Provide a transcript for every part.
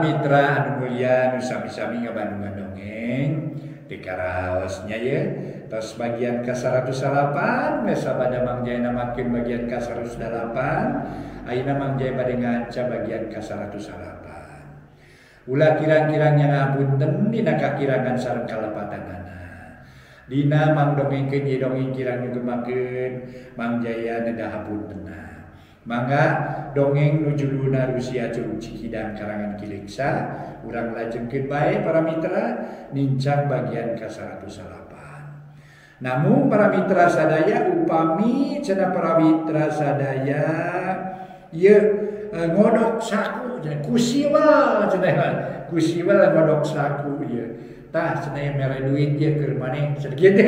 mitra anu mulia nu sami-sami ngabandungan dongeng di karaosnya ye tos bagian ka-108 sabada Mang Jaya namakeun bagian ka-108 ayeuna Mang Jaya bade ngaca bagian ka-108. Ulah kirang-kirangnya ngapunten dina kakirangan sareng kalepatanana. Dina mang dongengkeun ye dongeng kirang nyugemakeun Mang Jaya nedah hapuntenna. Mangga dongeng nu judulna Rusia Curug Cikidang karangan Ki Leuksa urang lajengkeun bae para mitra nincang bagian ka-108. Namun para mitra sadaya upami cenah para mitra sadaya ieu ngodok saku kusiwal cenah kusiwal ngodok saku ieu tah cenah mere duit ieu keur maneh cenah kitu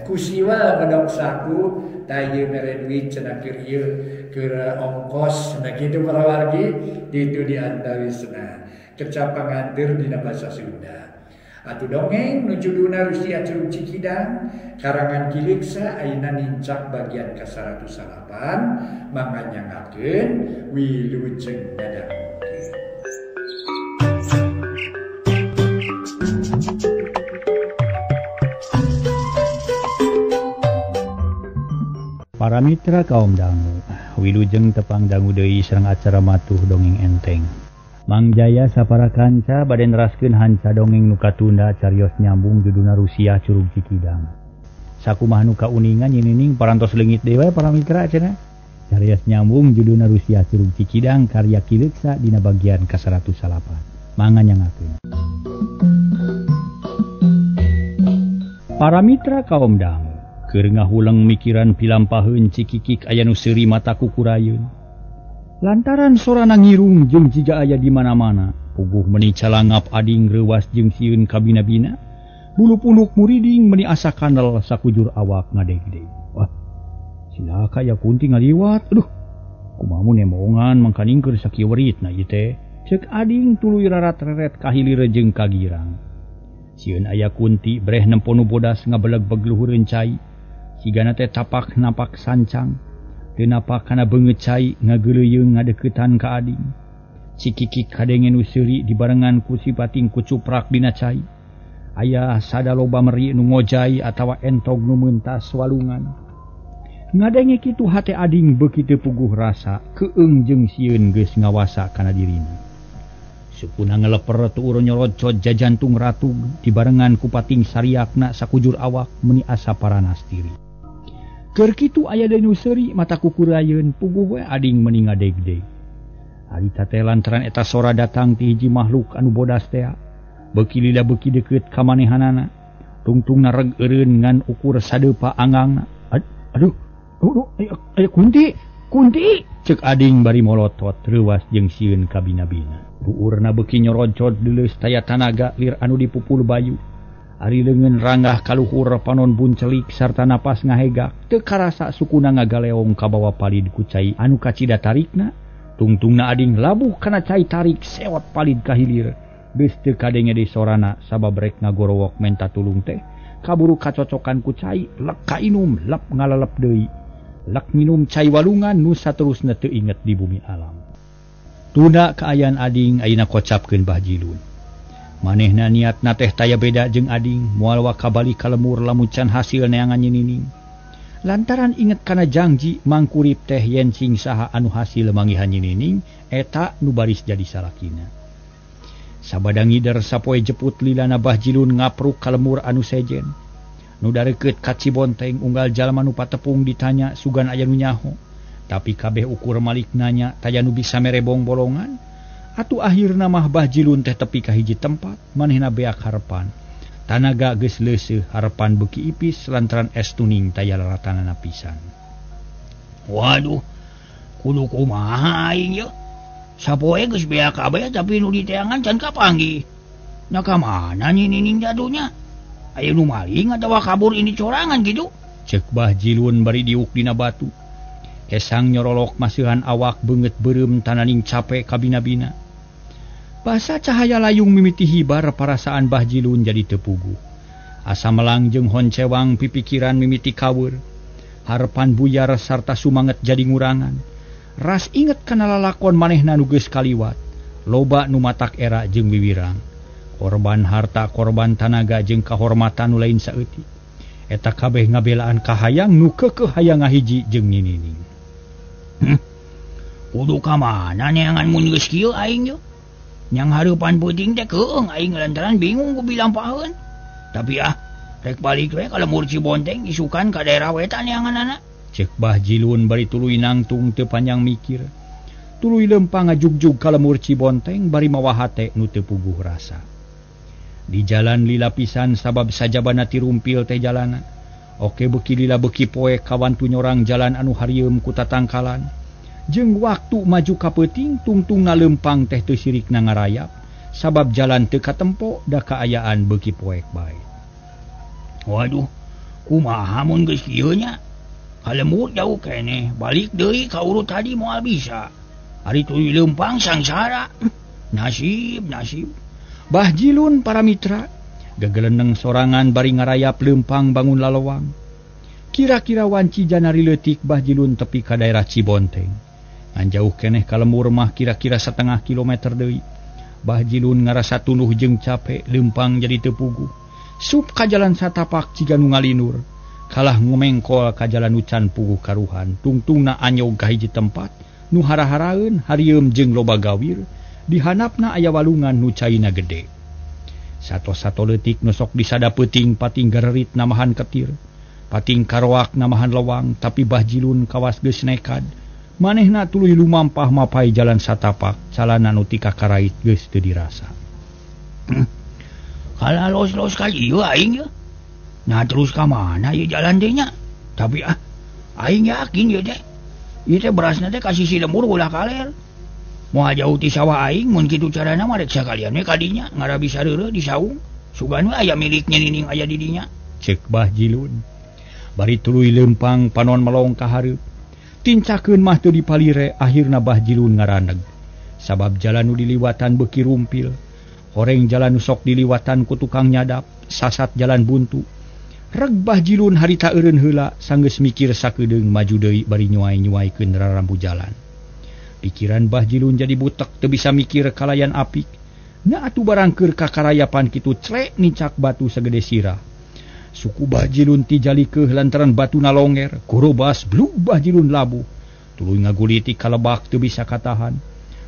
kusiwal ngodok saku tah ieu mere duit cenah keur ieu keur ongkos cenah kitu para wargi ditu diantawisna kecap panganteur dina basa Sunda. Atuh dongeng nu judulna Rusia Curug Cikidang karangan Ki Leuksa ayeuna nincak bagian ka-108 mangga nyangakeun wilujeng dadangukeun. Para mitra kaum dangu, wilujeng tepang dangu deui sareng acara matuh dongeng enteng. Mang Jaya sapara kanca bade neraskeun hanca dongeng nu katunda carios nyambung judulna Rusia Curug Cikidang. Sakumaha nu kauningan nyinining parantos leungit deui wae para mitra cenah. Carios nyambung judulna Rusia Curug Cikidang karya Ki Leuksa dina bagian ka-108. Mangga nyangakeun. Para mitra kaum dangu, keur ngahuleng mikiran pilampaheun Cikikik aya nu seuri mata kukurayeun. Lantaran sorana ngirung jeung jiga aya di mana-mana, puguh meuni calangap ading reuwas jeung sieun kabina-bina, bulu punuk muriding meuni asa kanel sakujur awak ngadegdeg. Wah, cilaka ya kunti ngaliwat. Aduh, kumaha mun nemongan mangkaning keur sakieu weritna ieu teh. Ceuk ading tuluy rarat-reret ka hilir jeung ka girang. Sieun aya kunti breh nempo nu bodas ngabeleg-beg luhureun cai. Sigana teh tapak napak sancang. Teu napak kana beungeut cai ngageuleuyeung ngadeuketan ka ading. Cikikik kadenge nu seuri dibarengan ku sipating kucuprak dina cai. Aya sada loba meri nu ngojai atawa entog nu meuntas walungan. Ngadenge kitu hate ading beuki teu puguh rasa, keung jeung sieun geus ngawasa kana dirina. Sukuna ngeleper tuur nyorocot jajantung ratug dibarengan ku pating sariakna sakujur awak meuni asa paranas diri. Keur kitu aya deui nu seuri mata kukurayeun puguh we ading meuni ngadegdeg. Harita teh lantaran eta sora datang ti hiji makhluk anu bodas tea. Beuki lila beuki deukeut ka manehanana. Tungtungna reg eureun ngan ukur sadeupa angangna. Aduh, aduh, aya kunti, kunti ceuk ading bari molotot reuwas jeung sieun kabina-bina. Ruurna beuki nyorocot deuleus taya tanaga lir anu dipupul bayu. Ari leungeun ranggah kaluhur panon buncelik sarta napas ngahegak teu karasa sukuna ngagaleong kabawa palid ku cai anu kacida tarikna. Tungtungna ading labuh kana cai tarik sewot palid ka hilir. Geus teu kadenge deui sorana sabab rek ngagorowok menta tulung teh kaburu kacocokan ku cai lek kainum lep ngalalep deui. Lek minum cai walungan nu saterusna teu inget di bumi alam. Tunda kaayaan ading ayeuna kocapkeun Bah Jilun. Manehna niatna teh taya beda jeung ading moal wakabali ka lemur lamun can hasil neangan nyinining. Lantaran inget kana jangji mangkurip teh yen sing saha anu hasil manggihan nyinining eta nu baris jadi salakina. Sabada ngider sapoe jeput lilana Bah Jilun ngapruk ka lemur anu sejen. Nu dareukeut ka Cibonteng unggal jalma nu patepung ditanya sugan aya nu nyaho. Tapi kabeh ukur malik nanya taya nu bisa mere bongbolongan. Atuh akhirna mah Bah Jilun teh tepi ka hiji tempat manehna beak harepan. Tanaga geus leuseuh harepan beuki ipis lantaran es tuning taya laratanana pisan. Waduh, kudu kumaha aing ye? Sapoe geus beak kabeh tapi nu diteangan can kapanggih. Nah ka mana nyinining jadunya? Aya nu maling atawa kabur ini corangan gitu? Ceuk Bah Jilun bari diuk dina batu. Kesang nyorolok masihan awak beungeut beureum tananing capek kabina-bina. Basa cahaya layung mimiti hibar parasaan Bah Jilun jadi teu puguh. Asa melang jeung honcewang pipikiran mimiti kaweur. Harepan buyar sarta sumanget jadi ngurangan. Ras inget kana lalakon manehna nu geus kaliwat. Loba nu matak era jeung wiwirang. Korban harta, korban tanaga jeung kahormatan nu lain saeutik. Eta kabeh ngabelaan kahayang nu keukeuh hayang ngahiji jeung ninining. Kudu ka mana neangan mun geus kieu aing ye? Nyang hareupan peuting teh keung aing lantaran bingung ku bilampaheun. Tapi ah, rek balik we ka lembur Cibonteng isukan ka daerah wetan neanganana. Cek Bah Jilun bari tuluy nangtung teu panjang mikir. Tuluy lempang ngajugjug ka lembur Cibonteng bari mawa hate nu teu puguh rasa. Di jalan lila pisan sabab sajabana tirumpil teh jalana. Oke beuki lila beuki poek kawantu nyorang jalan anu harieum ku tatangkalan. Jeung waktu maju ka peuting tungtungna lempang teh teu sirikna ngarayap sabab jalan teu katempo da kaayaan beuki poek bae. Waduh, kumaha mun geus kieu nya? Ka lembur jauh keneh, balik deui ka urut tadi moal bisa. Ari tuluy lempang sangsara. Nasib, nasib. Bah Jilun para mitra gegeleneng sorangan bari ngarayap lempang bangun lalowang. Kira-kira wanci janari leutik Bah Jilun tepi ka daerah Cibonteng. Ngan jauh keneh ka lembur mah kira-kira setengah kilometer deui. Bah Jilun ngarasa tunduh jeung capek lempang jadi teu puguh. Sup ka jalan satapak ciga nu ngalinur. Kalah ngomengkol ka jalan nu can puguh karuhan. Tungtungna anyog ka hiji tempat nu hara-haraeun harieum jeung loba gawir. Dihanapna aya walungan nu caina gede. Sato-sato leutik nu sok disada peuting pating garerit namahan ketir. Pating karoak namahan lewang, tapi Bah Jilun kawas geus nekad. Manehna tuluy lumampah mapai jalan satapak, calana nu tika karait geus teu dirasa. Kalah los-los kali ieu aing ye. Nah terus ka mana ieu jalan teh nya? Tapi ah aing yakin ieu teh. Ieu teh berasna teh ka sisi lembur ulah kaler. Moal jauh ti sawah aing mun kitu carana mah rek sakalian we ka dinya ngara bisa reureuh di saung. Sugan we aya miliknya nining aya di dinya. Cek Bah Jilun. Bari tuluy lempang panon melong ka hareup. Tincakeun mah teu dipalire akhirna Bah Jilun ngaraneg. Sabab jalan nu diliwatan beuki rumpil. Horeng jalan nu sok diliwatan ku tukang nyadap, sasat jalan buntu. Reg Bah Jilun harita eureun heula sanggeus mikir sakedeung maju deui bari nyuai-nyuaikeun rarambu jalan. Pikiran Bah Jilun jadi butek teu bisa mikir kalayan apik. Na atuh barang keur kakarayapan kitu crek nincak batu sagede sirah. Suku Bah Jilun tijalikeuh lantaran batuna longer, gorobas blug Bah Jilun labuh. Tuluy ngaguliti kalebak teu bisa katahan.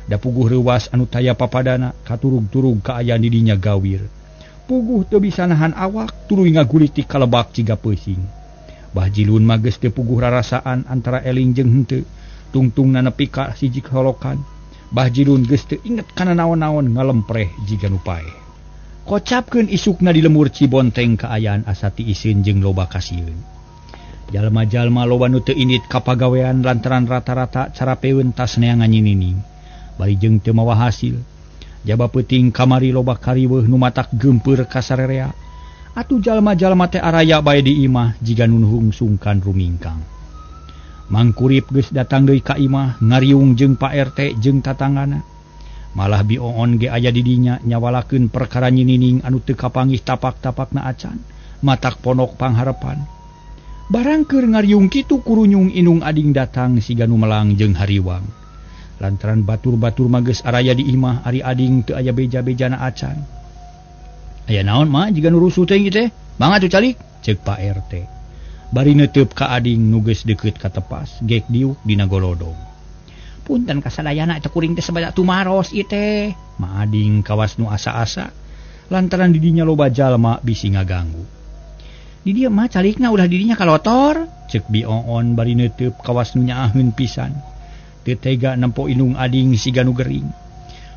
Da puguh reuwas anu taya papadana katurug-turug kaayaan di dinya gawir. Puguh teu bisa nahan awak tuluy ngaguliti kalebak ciga peuting. Bah Jilun mah geus teu puguh rarasaan antara eling jeung henteu. Tungtungna nepi ka siji holokan. Bah Jilun geus teu inget kana naon-naon ngalempreh jiga nu paeh. Kocapkeun isukna di lembur Cibonteng kaayaan asa tiiseun jeung loba kasieun. Jalma-jalma loba nu teu indit ka pagawean lantaran rata-rata carapeun tas neangan nyinining. Bari jeung teu mawa hasil. Jaba peuting kamari loba kariweuh nu matak geumpeur ka sarerea. Atuh jalma-jalma teh araya bae di imah jiga nu hungsungkan rumingkang. Mangkurip geus datang deui ka imah ngariung jeung Pak RT jeung tatanggana. Malah Bi Oon ge aya di dinya nyawalakeun perkara nyinining anu teu kapanggih tapak-tapakna acan, matak ponok pangharepan. Barang keur ngariung kitu kurunyung indung ading datang siga nu melang jeung hariwang. Lantaran batur-batur mah geus araya di imah ari ading teu aya beja-bejana acan. Aya naon mah jiga nu rusuh teh ieu teh? Mangga atuh calik, ceuk Pak RT. Bari neuteub ka ading nu geus deukeut ka tepas, gek diuk dina golodong. Punten kasadayana eta kuring teh sabada tumaros ieu teh. Ma ading kawas nu asa-asa lantaran di dinya loba jalma bisi ngaganggu. Di dieu mah calikna ulah di dinya kalotor, ceuk Bi Oon bari neuteub kawas nu nyaaheun pisan. Teu tega nempo indung ading siga nu gering.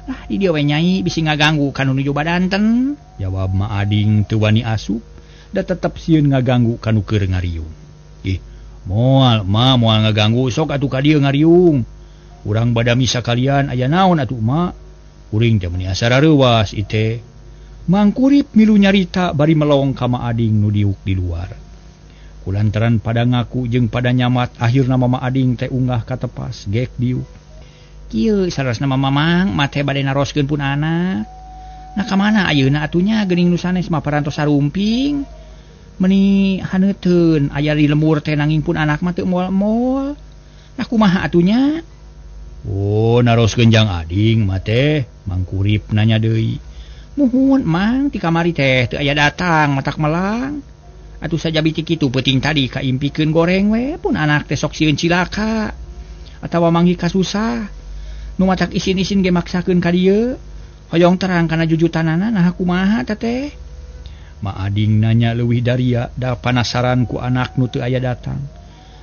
Lah di dieu we nyai bisi ngaganggu ka nu nuju badanten, jawab Ma ading teu wani asup. Da tetep sieun ngaganggu ka nu keur ngariung. Ih, moal ma moal ngaganggu sok atuh ka dieu ngariung. Urang badami sakalian aya naon atuh ma? Kuring teh meuni asa rareuwas ieu. Mangkurip milu nyarita bari melong ka Ma Ading nu diuk di luar. Kulantaran pada ngaku jeung pada nyamat akhirna Mama Ading teh unggah ka tepas gek diuk. Kieu sarasna Mamang mah teh bade naroskeun pun anak. Nah ka mana ayeuna atunya geuning nu sanes mah parantos sarumping. Meni haneuteun aya di lembur teh nanging pun anak mah teu moal-moal. Nah kumaha atunya? Oh naroskeun jang ading mah teh Mangkurip nanya deui. Muhun mang ti kamari teh teu aya datang matak melang. Atuh saja biti kitu peuting tadi kaimpikeun goreng we pun anak teh sok sieun cilaka atawa manggih kasusah. Nu matak isin-isin ge maksakeun ka dieu. Hoyong terang kana jujutanana nah kumaha teh teh. Ma ading nanya leuwih daria da panasaran ku anak nu teu aya datang.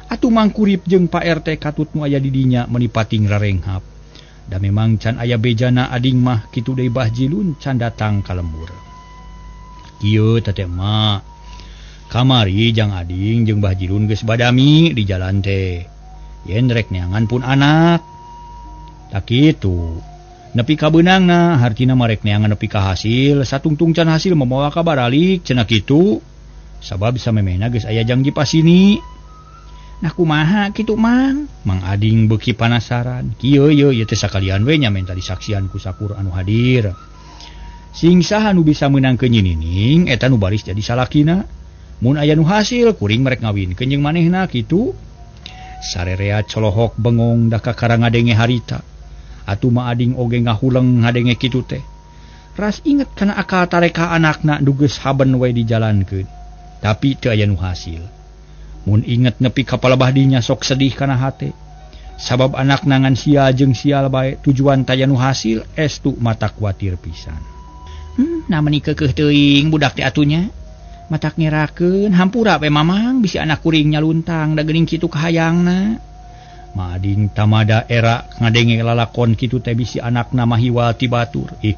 Atuh Mangkurip jeung Pak RT katut nu aya di dinya meuni pating rarenghap. Da memang can aya bejana ading mah kitu deui Bah Jilun can datang ka lembur. Kieu teh mah kamari jang ading jeung Bah Jilun geus badami di jalan teh. Yen rek neangan pun anak. Tak kitu. Nepi ka beunangna hartina mah rek neangan nepi ka hasil, satungtung can hasil mamawa ka baralik cenah kitu. Sabab samemehna geus aya janji pasini. Nah kumaha kitu mang? Mang ading beuki panasaran. Kieu ye ieu teh sakalian we nya menta disaksian ku sakur anu hadir. Sing saha nu bisa meunangkeun Nyi Nining eta nu baris jadi salakina. Mun aya nu hasil kuring merek ngawinkeun jeung manehna kitu. Sarerea colohok bengong da kakara ngadenge harita. Atuh ma ading oge ngahuleng ngadenge kitu teh. Ras inget kana akal tareka anakna nu geus haben we dijalankeun. Tapi teu aya nu hasil. Mun inget nepi ka palebah dinya sok sedih kana hate. Sabab anak nangan sia jeung sial bae tujuan taya nu hasil estu mata kuatir pisan. Nah meuni keukeuh teuing budak teh atunya. Matak ngerakeun hampura we mamang bisi anak kuring nyaluntang da geuning kitu kahayangna. Ma ading tamada era ngadenge lalakon kitu teh bisi anakna mah hiwal ti batur. Ih,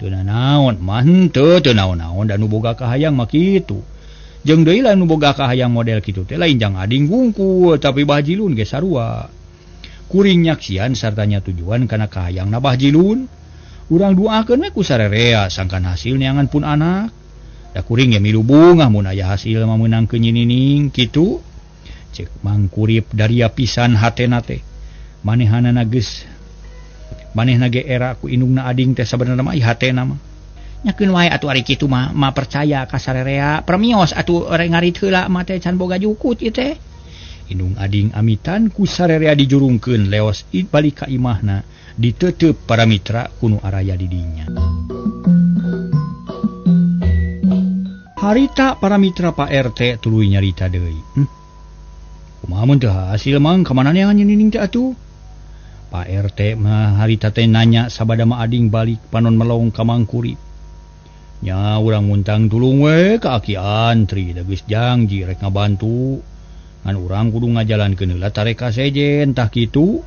teu nanaon mah henteu teu naon-naon da nu boga kahayang mah kitu. Jeung deui lah nu boga kahayang model kitu teh lain jang ading wungkul tapi Bah Jilun ge sarua. Kuring nyaksian sartanya tujuan kana kahayangna Bah Jilun. Urang duakeun we ku sarerea sangkan hasil neangan pun anak. Da kuring ge milu bungah mun aya hasil mah meunangkeun Nyi Nining kitu. Cek Mangkurip daria pisan hatena teh. Manehanana geus manehna ge era ku indungna ading teh sabenerna mah hatena mah. Nyakeun wae atuh ari kitu mah ma percaya ka sarerea permios atuh rek ngarit heula mah teh can boga jukut ieu teh. Indung ading amitan ku sarerea dijurungkeun leos balik ka imahna diteuteup para mitra ku nu araya di dinya. Harita para mitra Pak RT tuluy nyarita deui. Kumaha mun teu hasil mang ka mana neangan Nyi Nining teh atuh? Pak RT mah harita teh nanya sabada ma ading balik panon melong ka Mangkurip. Nya urang muntang tulung we ka aki antri da geus janji rek ngabantu. Ngan urang kudu ngajalankeun heula tareka sejen tah kitu.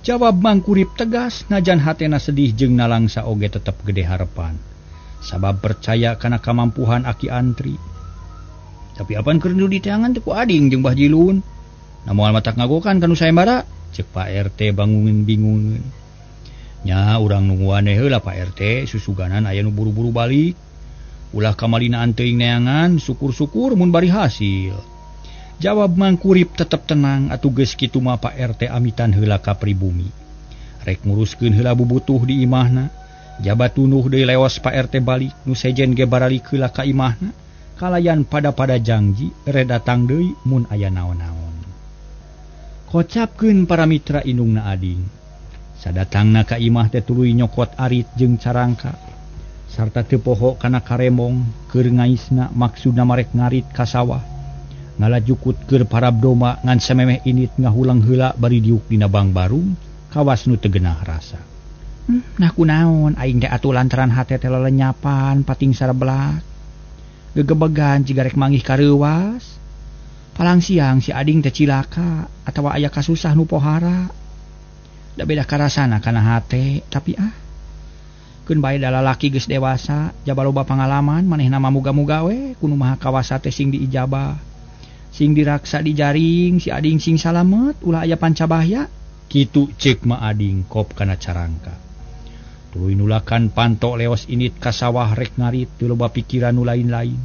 Jawab Mangkurip tegas najan hatena sedih jeung nalangsa oge tetep gede harepan. Sabab percaya kana kamampuhan aki antri. Tapi apan keur nu diteangan teh ku ading jeung Bah Jilun. Na moal matak ngagokan ka nu sayembara, ceuk Pak RT bangungeun bingungeun. Nya urang nungguan heula Pak RT susuganan aya nu buru-buru balik. Ulah kamalinaan teuing neangan, syukur-syukur mun bari hasil. Jawab Mangkurip tetep tenang atuh geus kitu mah Pak RT amitan heula ka pribumi. Rek nguruskeun heula bubutuh di imahna. Jabat tunuh deui leos Pak RT balik nu sejen ge baralik heula ka imahna. Kalayan pada-pada janji re datang deui mun aya naon-naon. Kocapkeun para mitra indungna ading. Sadatangna ka imah teh tuluy nyokot arit jeung carangka sarta teu poho kana karemong keur ngaisna maksudna marek ngarit ka sawah. Ngalajukut keur parab domba ngan samemeh init ngahulang heula bari diuk dina bangbarung kawas nu teu genah rasa. Nah kunaon aing teh atuh lantaran hate teh lelenyapan pating sareblak. Gegebegan jiga rek manggih kareuwas. Palang siang si ading teh cilaka atawa aya kasusah nu pohara. Da beda karasana kana hate tapi ah keun bae da lalaki geus dewasa jaba loba pangalaman manehna mah muga-muga we ku nu maha kawasa teh sing diijabah sing diraksa dijaring si ading sing salamet ulah aya pancabahya kitu ceuk ma ading kop kana carangka. Tuluy nulakan panto leos init ka sawah rek ngarit teu loba pikiran nu lain-lain.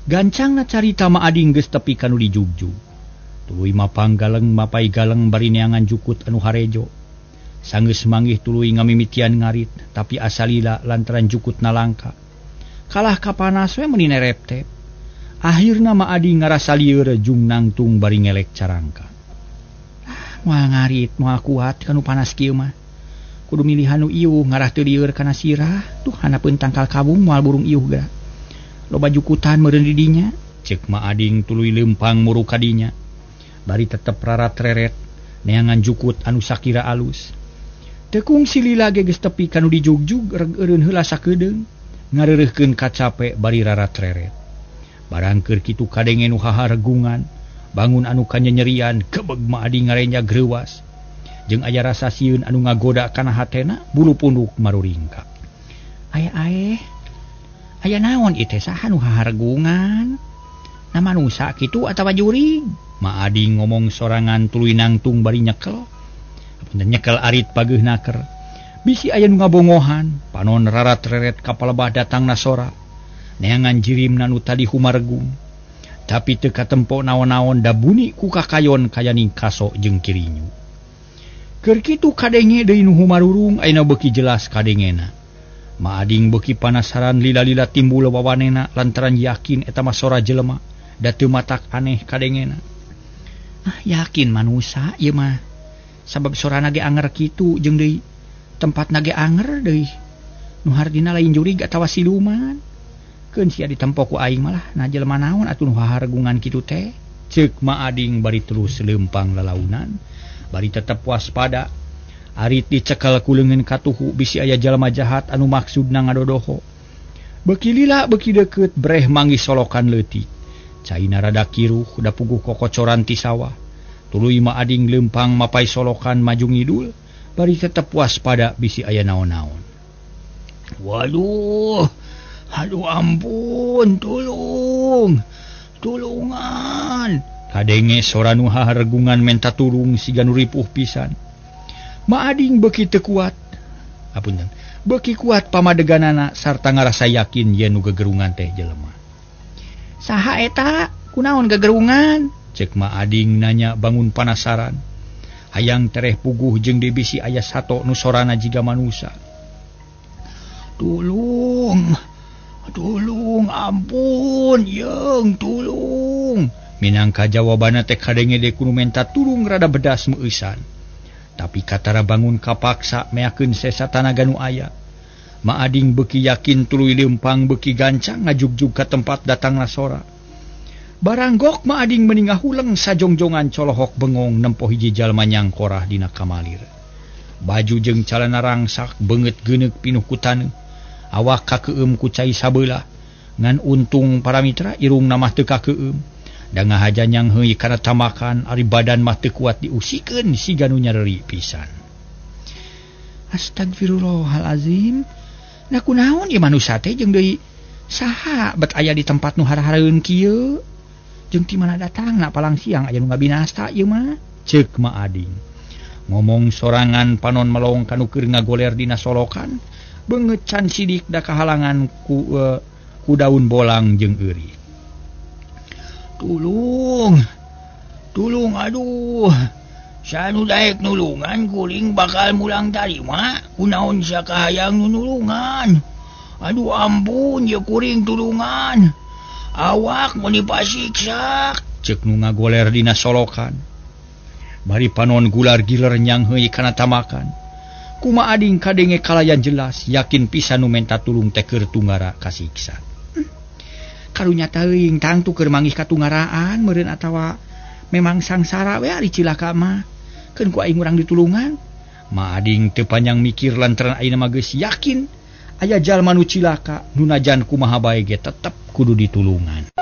Gancangna carita ma ading geus tepi ka nu dijugjug. Tuluy mapang galeng mapai galeng bari neangan jukut anu harejo. Sanggeus manggih tuluy ngamimitian ngarit tapi asalila lantaran jukutna langka. Kalah ka panas we meuni nereptep. Akhirna ma ading ngarasa lieur jung nangtung bari ngelek carangka. Moal ngarit moal kuat kanu panas kieu mah. Kudu milihan nu iuh ngarah teu lieur kana sirah. Tuh hanapeun tangkal kabung moal burung iuh geura. Loba jukutan meureun di dinya. Ceuk Ma Ading tuluy leumpang muru ka dinya. Bari tetep rarat-reret neangan jukut anu sakira alus. Teu kungsi lila ge geus tepi kanu dijugjug reg eureun heula sakedeung. Ngareureuhkeun kacape bari rarat-reret. Barang keur kitu kadenge nu haharegungan, bangun anu kanyenyerian, kebeg Ma Ading ngarenja greuwas. Jeung aya rasa sieun anu ngagoda kana hatena, bulu punduk maruringkak. Aya aeh. Aya naon ieu teh saha nu haharegungan? Na manusa kitu atawa jurig? Ma Ading ngomong sorangan tuluy nangtung bari nyekel. Apunten nyekel arit pageuh naker. Bisi aya nu ngabongohan, panon rarat-reret ka palebah datangna sora. Neangan jirimna nu tadi humaregung. Tapi teu katempo naon-naon da buni ku kakayon kayaning kaso jeung kirinyu. Keur kitu kadenge deui nu humarurung ayeuna beuki jelas kadengena. Ma Ading beuki panasaran lila-lila timbul wawanena lantaran yakin eta mah sora jelema da teu matak aneh kadengena. Ah, yakin manusa ieu mah. Sabab sorana ge anger kitu jeung deui tempatna ge anger deui. Nu hardina lain jurig atawa siluman. Keun sia ditempo ku aing malah na jelema naon atuh nu haharegungan kitu teh. Ceuk Ma Ading bari terus leumpang lalaunan, bari tetep waspada. Arit dicekel ku leungeun katuhu bisi aya jalma jahat anu maksudna ngadodoho. Beuki lila beuki deukeut breh manggih solokan leutik. Caina rada kiruh da puguh kokocoran ti sawah. Tuluy Ma Ading leumpang mapai solokan maju ngidul, bari tetep waspada bisi aya naon-naon. Waduh, aduh ampun, tulung, tulungan. Kadenge sora nu haharegungan menta tulung siga nu ripuh pisan. Ma Ading beuki teu kuat. Apunten, beuki kuat pamadeganana sarta ngarasa yakin yen nu gegerungan teh jelema. Saha eta? Kunaon gegerungan? Ceuk Ma Ading nanya bangun panasaran. Hayang tereh puguh jeung dibisi aya sato nu sorana jiga manusa. Tulung, tulung, ampun, yeung, tulung. Minangka jawabanna teh kadenge deui kudu menta tulung rada bedas meueusan. Tapi katara bangun kapaksa meakeun sesa tanaga nu aya. Ma Ading beuki yakin tuluy leumpang beuki gancang ngajugjug ka tempat datangna sora. Baranggok Ma Ading meni ngahuleng sajongjongan colohok bengong nempo hiji jalma nyangkorah dina kamalir. Baju jeung calana rangsak beungeut geuneuk pinuh ku taneuh. Awak kakeum ku cai sabeulah. Ngan untung para mitra irungna mah teu kakeum. Da ngahaja nyangheui kana tamakan ari badan mah teu kuat diusikeun siga nu nyareri pisan. Astagfirullahalazim. Nah kunaon ieu manusa teh jeung deui saha bet aya di tempat nu hara-hareun kieu? Jeung ti mana datangna palang siang aya nu ngabinasa ieu mah? Ceuk Ma Ading. Ngomong sorangan panon melong kanu keur ngagoler dina solokan, beungeut can sidik da kahalangan ku daun bolang jeung eurih. Tulung, tulung, aduh. Sanu daek nulungan kuring bakal mulang tarima. Kunaon sakahayang nu nulungan. Aduh ampun ye kuring tulungan. Awak meuni pasiksak. Ceuk nu ngagoler dina solokan. Bari panon gular giler nyangheui kana tamakan. Ku Ma Ading kadenge kalayan jelas yakin pisan nu menta tulung teh keur tunggara kasiksa. Karunya teuing tangtu keur manggih katungaraan meureun atawa memang sangsara we ari cilaka mah. Keun ku aing urang ditulungan. Ma Ading teu panjang mikir lantaran ayeuna mah geus yakin aya jalma nu cilaka nu najan kumaha bae ge tetep kudu ditulungan.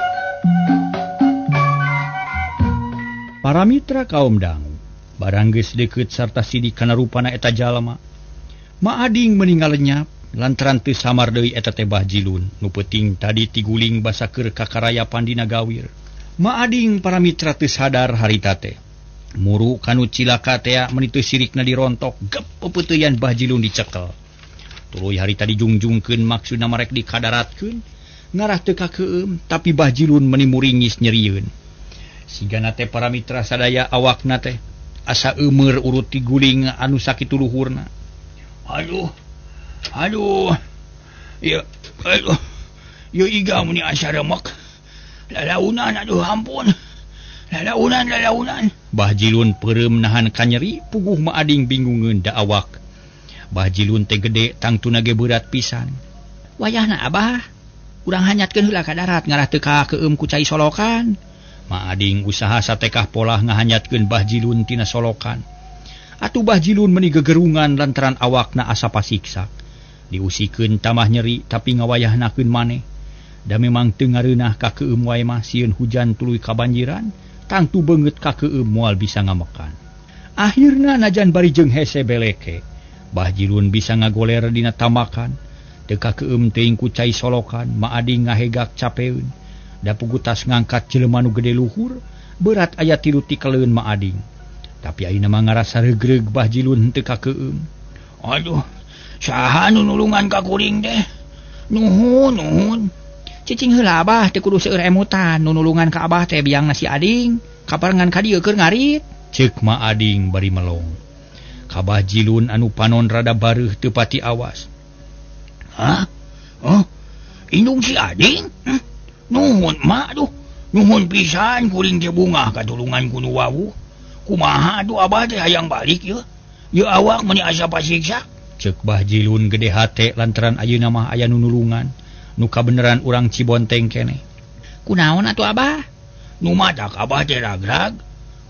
Para mitra kaum dangu, barang geus deukeut sarta sidik kana rupana eta jalma. Ma Ading meninggal lenyap lantaran teu samar deui eta teh Bah Jilun nu peuting tadi tiguling basa keur kakarayapan dina gawir. Ma Ading para mitra teu sadar harita teh. Muru kanu cilaka tea meuni teu sirikna dirontok gep pepeuteuyan Bah Jilun dicekel. Tuluy harita dijungjungkeun maksudna marek dikadaratkeun ngarah teu kakeum tapi Bah Jilun meuni muringis nyerieun. Sigana teh para mitra sadaya awakna teh asa eumeur urut tiguling anu sakitu luhurna. Aduh, aduh, ya, aduh, ya iga meni asa remek. Lalaunan, aduh ampun. Lalaunan, lalaunan. Bah Jilun peureum nahan kanyeri puguh Ma Ading bingungeun da awak. Bah Jilun teh gede tangtuna ge berat pisan. Wayahna Abah, urang hanyatkeun heula ka darat ngarah teu kakeum ku cai solokan. Ma Ading usaha satekah polah ngahanyatkeun Bah Jilun tina solokan. Atuh Bah Jilun meuni gegerungan lantaran awakna asa pasiksa. Diusikeun tamah nyeri tapi ngawayahnakeun maneh. Da memang teu ngareunah ka keum wae mah sieun hujan tuluy kabanjiran, tangtu beungeut ka keum moal bisa ngamekan. Akhirna najan bari jeung hese beleke, Bah Jilun bisa ngagoler dina tamakan. Teu ka keum teuing ku cai solokan, Ma Ading ngahegak capeun. Da pugutas ngangkat jelema nu gede luhur, berat aya 3 tikeleun Ma Ading. Tapi ayeuna mah ngarasa regreg Bah Jilun henteu ka keum. Aduh, saha nu nulungan ka kuring teh? Nuhun, nuhun. Cicing heula Abah teu kudu seueur emutan, nu nulungan ka Abah teh biangna si Ading, kaparengan ka dieu keur ngarit. Ceuk Ma Ading bari melong. Ka Bah Jilun anu panon rada bareuh teu pati awas. Hah? Oh, indung si Ading? Nuhun mak duh, nuhun pisan kuring teh bungah katulungan ku nu wawuh. Kumaha atuh Abah teh hayang balik yeuh? Yeuh awak meuni asa pasiksa. Ceuk Bah Jilun gede hate lantaran ayeuna mah aya nu nulungan, nu kabeneran urang Cibonteng keneh. Kunaon atuh Abah? Nu matak Abah teh ragrag.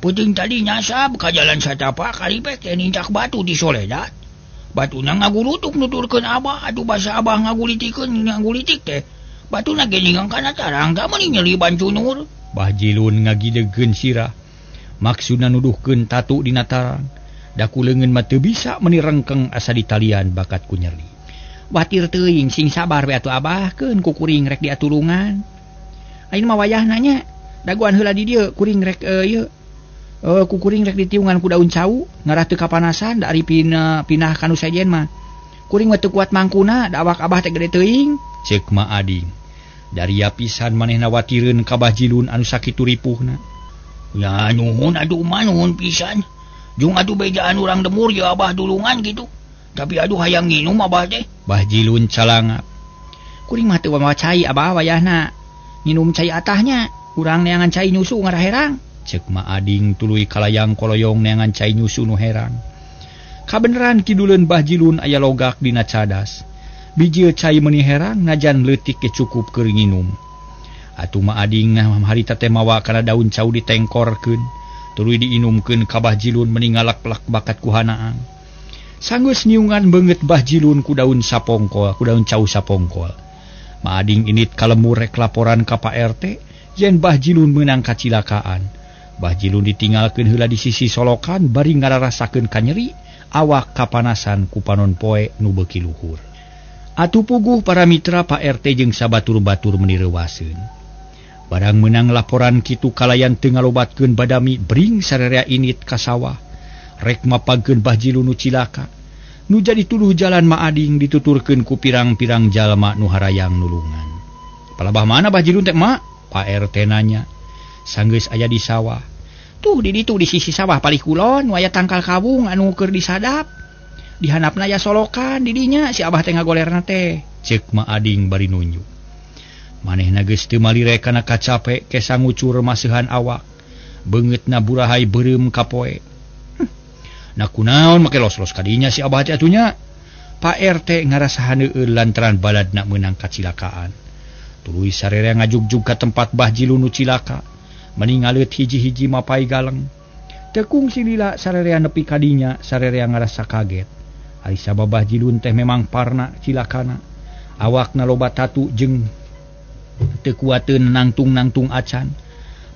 Peuting tadi nyasab ka jalan satapak karipek teh nincak batu di soledat. Batuna ngagurutuk nuturkeun Abah, atuh basa Abah ngagulitikeun ngagulitik teh. Batuna ge ningang kana tarang ka meuni nyeri bancunur. Bah Jilun ngagidegeun sirah. Maksudna nuduhkeun tatu dina tarang. Da ku leungeun mah teu bisa meuni rengkeng asa ditalian bakat ku nyeri. Watir teuing sing sabar we atuh Abah, keun ku kuring rek diatulungan. Ayeuna mah wayahna nya, dagoan heula di dieu kuring rek ieu. Ku kuring rek ditiungan ku daun cau, ngarah teu kapanasan da ari pinah ka nu sejen mah. Kuring mah teu kuat mangkuna, da awak Abah teh gede teuing. Ceuk Ma Ading. Daria pisan manehna watireun ka Bah Jilun anu sakitu ripuhna. Ya nuhun atuh mah nuhun pisan. Jung atuh bejaan urang demur ya Abah dulungan gitu. Tapi aduh hayang nginum Abah teh. Bah Jilun calangap. Kuring mah teu mawa cai Abah wayahna. Nginum cai atahnya, urang neangan cai nyusu ngarah herang. Ceuk Ma Ading tuluy kalayang koloyong neangan cai nyusu nu herang. Kabeneran kiduleun Bah Jilun aya logak dina cadas. Bijil cai meuni herang najan leutik ge cukup keur nginum. Atuh Ma Ading harita teh mawa kana daun cau ditengkorkeun, tuluy diinumkeun ka Bah Jilun meuni ngalak-lak bakat ku hanaang. Sanggeus niungan beungeut Bah Jilun ku daun sapongkol, ku daun cau sapongkol. Ma Ading init ka lemur rek laporan ka Pak RT yen Bah Jilun meunang kacilakaan. Bah Jilun ditinggalkeun heula di sisi solokan bari ngararasakeun kanyeri awak kapanasan ku panon poe nu beuki luhur. Atuh puguh para mitra Pak RT jeung sabatur-batur meuni reuwaseun. Barang meunang laporan kitu kalayan teu ngalobatkeun badami bring sararea init ka sawah. Rek mapagkeun Bah Jilun nu cilaka. Nu jadi tuduh jalan Ma Ading dituturkeun ku pirang-pirang jalma nu harayang nulungan. Palabah mana Bah Jilun teh mak? Pak RT nanya. Sanggeus aya di sawah. Tuh di ditu di sisi sawah palih kulon nu aya tangkal kawung anu keur disadap. Di handapna aya solokan di dinya si Abah teh ngagolerna teh. Ceuk Ma Ading bari nunjuk. Manehna geus teu malire kana kacape kesa ngucur maseuhan awak. Beungeutna burahai beureum ka poe. Nah kunaon make los-los kadinya si Abah teh atunya. Pak RT ngarasa haneueul lantaran baladna meunang kacilakaan. Tuluy sararea ngajugjug ka tempat Bah Jilun nu cilaka. Meni ngaleut hiji-hiji mapai galeng. Teu kungsi lila sararea nepi kadinya, sararea ngarasa kaget. Ari sabab Bah Jilun teh memang parna cilakana. Awakna loba tatu jeung teu kuateun nangtung-nangtung acan.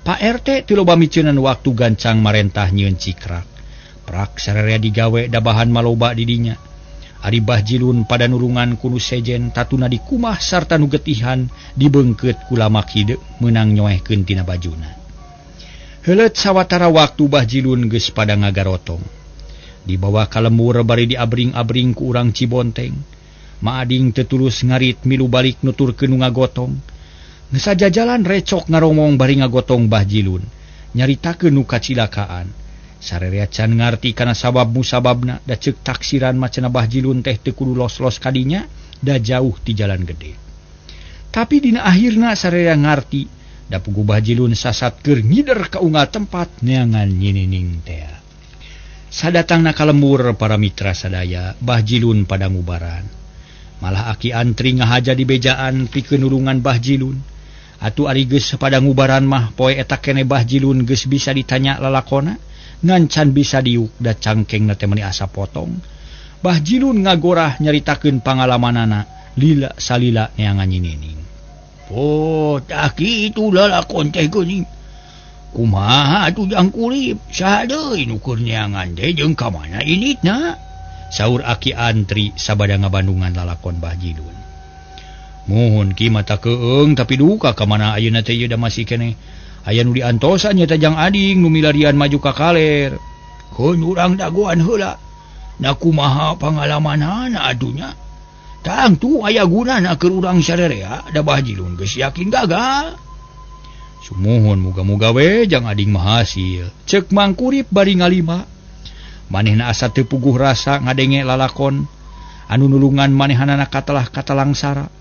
Pak RT teu loba miceunan waktu gancang marentah nyieun cikrak. Prak sararea digawe dabahan maloba di dinya. Ari Bah Jilun pada nulungan ku nu sejen tatuna dikumah sarta nu getihan dibeungkeut ku lamak hideung meunang nyoehkeun tina bajuna. Heuleut sawatara waktu Bah Jilun geus pada ngagarotong. Dibawa ka lembur bari diabring-abring ku urang Cibonteng. Ma Ading teu tulus ngarit milu balik nuturkeun nu ngagotong. Sajajalan recok ngaromong bari ngagotong Bah Jilun, nyaritakeun nu kacilakaan. Sararea can ngarti kana sabab musababna, da ceuk taksiran macenah Bah Jilun teh teu kudu los-los kadinya, da jauh ti jalan gede. Tapi dina akhirna sararea ngarti Da puguh Bah Jilun sasat keur ngider ka unggal tempat neangan Nyi Nining teh. Sadatangna ka lembur para mitra sadaya, Bah Jilun pada ngubaran. Malah Aki Antri ngahaja di bejaan pikeun nulungan Bah Jilun. Atuh ari geus pada ngubaran mah poe eta keneh Bah Jilun geus bisa ditanya lalakona, ngan can bisa diuk da cangkengna teh meuni asa potong. Bah Jilun ngagorah nyaritakeun pangalamanana lila salila neangan Nyi Nining. Oh, tah kitu lalakon teh geuning. Kumaha atuh Jang Kurip, saha deui nu keur neangan teh jeung ka mana inditna? Saur Aki Antri sabada ngabandungan lalakon Bah Jilun. Muhun ki mata keung tapi duka ka mana ayeuna teh ieu da masih keneh. Aya nu diantosan nya teh Jang Ading nu milarian maju ka kaler. Keun urang dagoan heula. Na kumaha pangalamanana atuh nya? Tangtu aya gunana keur urang sarerea da Bah Jilun geus yakin gagal. Sumuhun muga-muga we Jang Ading mah hasil. Ceuk Mang Kurip bari ngalima. Manehna asa teu puguh rasa ngadenge lalakon anu nulungan manehanana katelah katalangsara.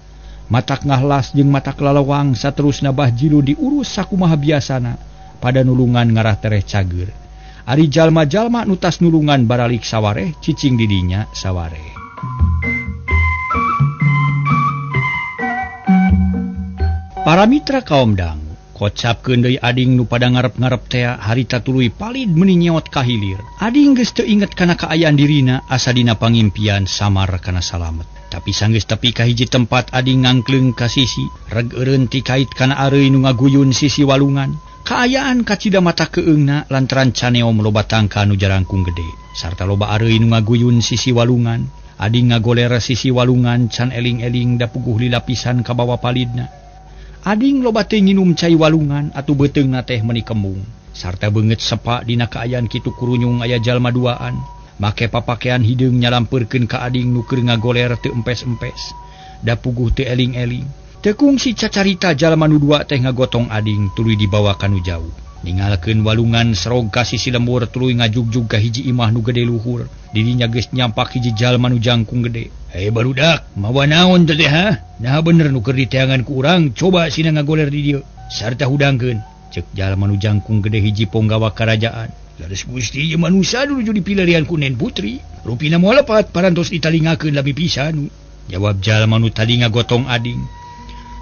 Matak ngahlas jeung matak lalawang saterusna Bah Jilun diurus sakumaha biasana pada nulungan ngarah tereh cager. Ari jalma-jalma nu tas nulungan baralik sawareh cicing di dinya sawareh. Para mitra kaum dangu, kocapkeun deui ading nu pada ngarep-ngarep tea harita tuluy palid meuni nyeot ka hilir. Ading geus teu inget kana kaayaan dirina asa dina pangimpian samar kana salamet. Tapi sanggeus tepi ka hiji tempat ading ngangkleung ka sisi, reg eureun ti kait kana areuy nu ngaguyun sisi walungan. Kaayaan kacida mata keungna lantaran caneom loba tangka nu jarangkung gede sarta loba areuy nu ngaguyun sisi walungan. Ading ngagoler sisi walungan can eling-eling da puguh lila pisan ka bawa palidna. Ading loba teh nginum cai walungan atuh beuteungna teh meuni kembung sarta beungeut sepa dina kaayaan kitu kurunyung aya jalma duaan make papakean hideung nyalampeurkeun ka ading nu keur ngagoler teu empes-empes da puguh teu eling-eling. Teu kungsi cacarita jalma nu dua teh ngagotong ading tuluy dibawa ka nu jauh. Ningalkeun walungan serog ka sisi lembur tuluy ngajugjug ka hiji imah nu gede luhur. Didinya geus nyampak hiji jalma nu jangkung gede. Hei barudak, mawa naon teh ha? Nah bener nu keur diteangan ku urang, coba sina ngagoler di dieu sarta hudangkeun. Ceuk jalma nu jangkung gede hiji ponggawa karajaan. Laras Gusti ieu manusa nuju dipilarian ku Nen Putri. Rupina moal lepat parantos ditalingakeun lami pisan. Jawab jalma nu tadi ngagotong ading.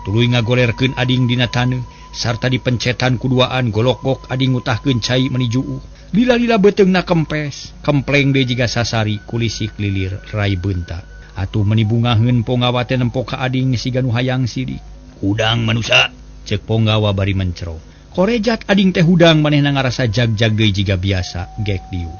Tuluy ngagolerkeun ading dina taneuh sarta dipencetan kuduaan golokgok ading ngutahkeun cai meuni juuh. Lila-lila beuteungna kempes, kempleng deui jiga sasari kulisik lilir rai beunta. Atuh meuni bungaheun ponggawa teh nempo ka ading siga nu hayang sidik. Hudang manusa, ceuk ponggawa bari mencero. Korejat ading teh hudang manehna ngarasa jag-jag deui jiga biasa gek dieu.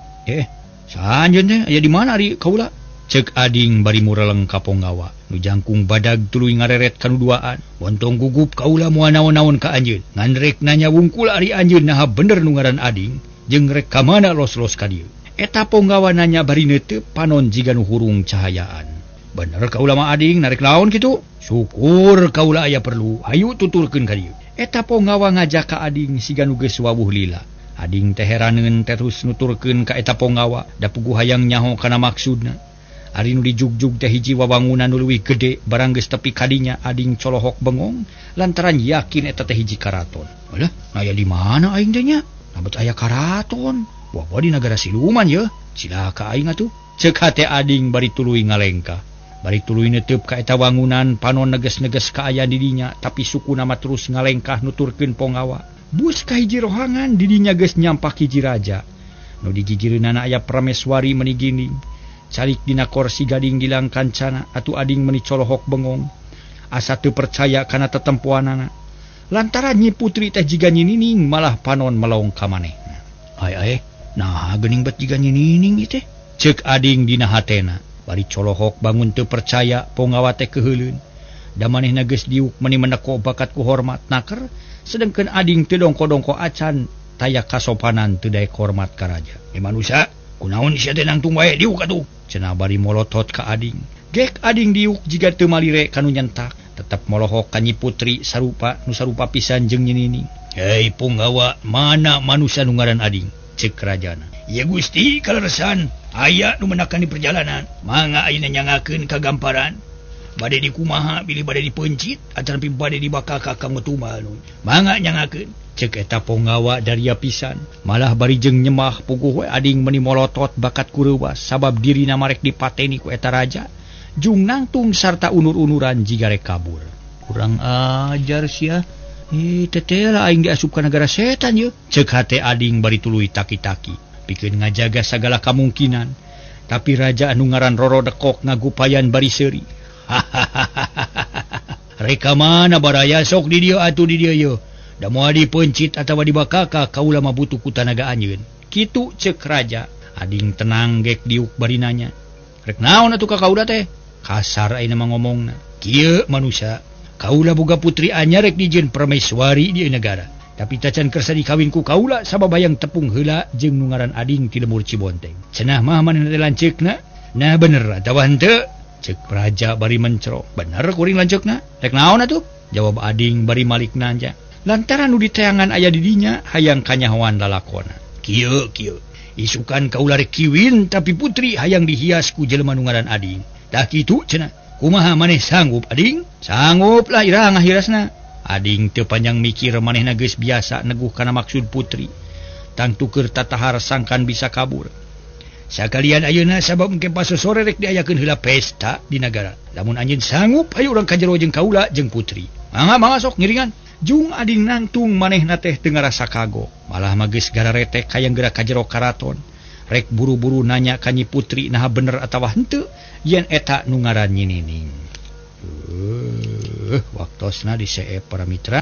Saha anjeun teh aya di mana ari kaula? Ceuk ading bari mureleng ka ponggawa. Nu jangkung badag tuluy ngareret ka nu duaan. Bontong gugup kaula moal naon-naon ka anjeun. Ngan rek nanya wungkul ari anjeun naha bener nu ngaran ading jeung rek ka mana los-los ka dieu. Eta ponggawa nanya bari neuteup panon jiga nu hurung cahayaan. Bener kaula mah ading narek naon kitu? Syukur kaula aya perlu, hayu tuturkeun ka dieu. Eta ponggawa ngajak ka ading siga nu geus wawuh lila. Ading teh heraneun terus nuturkeun ka eta ponggawa da puguh hayang nyaho kana maksudna. Ari nu dijugjug teh hiji wawangunan nu leuwih gede barang geus tepi kadinya ading colohok bengong lantaran yakin eta teh hiji karaton. Alah, aya di mana aing teh nya? Nabet aya karaton. Wah, di nagara siluman ye. Cilaka aing atuh. Ceuk hate ading bari tuluy ngalengkah. Bari tuluy neuteub ka eta wangunan panon neges-neges kaayaan di dinya tapi sukuna mah terus ngalengkah nuturkeun ponggawa. Bus ka hiji rohangan di dinya geus nyampak hiji raja. Nu digigireunana aya prameswari meuni ginding. Calik dina korsi gading gilang kancana atuh ading meuni colohok bengong. Asa teu percaya kana tetempoanana. Lantaran Nyi Putri teh jiga Nyi Nining malah panon melong ka manehna. Ai ai, nah geuning bet jiga Nyi Nining ieu teh. Ceuk ading dina hatena. Bari colohok bangun teu percaya ponggawa teh keuheuleun. Da manehna geus diuk meuni meneko bakat ku hormat naker, sedengkeun ading teu dongko-dongko acan taya kasopanan teu daek hormat ka raja. Eh manusa, kunaon sia teh nangtung wae diuk atuh? Cenah bari molotot ka ading. Gek ading diuk jiga teu malire kanu nyentak, tetep molohok ka Nyi Putri sarupa nu sarupa pisan jeung Nyi Nining. Hei ponggawa, mana manusa nu ngaran ading? Ceuk rajana. Ieu Gusti kaleresan, aya nu menakan di perjalanan. Mangga ayeuna nyangakeun ka gamparan. Bade dikumaha bilih bade dipencit acan pi bade dibakal ka kanggo tumbal nu. Mangga nyangakeun. Cek eta ponggawa daria pisan. Malah bari jeung nyemah puguh we ading meni molotot bakat kureuwas sabab dirina marek dipateni ku eta raja. Jung nangtung sarta unur-unuran jiga rek kabur. Kurang ajar sia. Ih, teteh lah aing diasup ka negara setan ye. Cek hate ading bari tuluy taki-taki. Pikeun ngajaga sagala kamungkinan. Tapi raja anu ngaran Roro Dekok ngagupayan bari seuri. Reka mana baraya sok di dieu atuh di dieu ye. Da moal dipencit atawa dibakaka kaula mah butuh ku tanaga anjeun. Kitu cek raja. Ading tenang gek diuk bari nanya. Rek naon atuh ka kaula teh? Kasar ayeuna mah ngomongna. Kieu manusia. Kaula boga putri anyar rek dijieun permaiswari di negara. Tapi tacan kersa dikawin ku kaula sabab hayang tepung heula jeung nu ngaran ading ti lemur Cibonteng. Cenah mah manehna teh lanceukna. Nah bener atawa henteu? Cek raja bari mencro. Bener kuring lanceukna. Rek naon atuh? Jawab ading bari malik nanja. Lantaran nu diteangan aya di dinya hayang kanyahoan lalakona. Kieu kieu. Isukan kaula rek kiwin tapi putri hayang dihias ku jelema nu ngaran ading. Tah kitu cenah. Kumaha maneh sanggup ading? Sanggup lah iraha ngahirasna. Ading teu panjang mikir manehna geus biasa neguh kana maksud putri. Tangtu keur tatahar sangkan bisa kabur. Sakalian ayeuna sabab engke pasosore rek diayakeun heula pesta di nagara. Lamun anjeun sanggup hayu urang ka jero jeung kaula jeung putri. Mangga mangga sok ngiringan. Jung ading nangtung manehna teh teu ngarasa kagok. Malah mah geus gararetek hayang geura ka jero karaton. Rek buru-buru nanya ka Nyi Putri naha bener atawa henteu yen eta nu ngaran Nyi Nining. Waktosna diseep para mitra.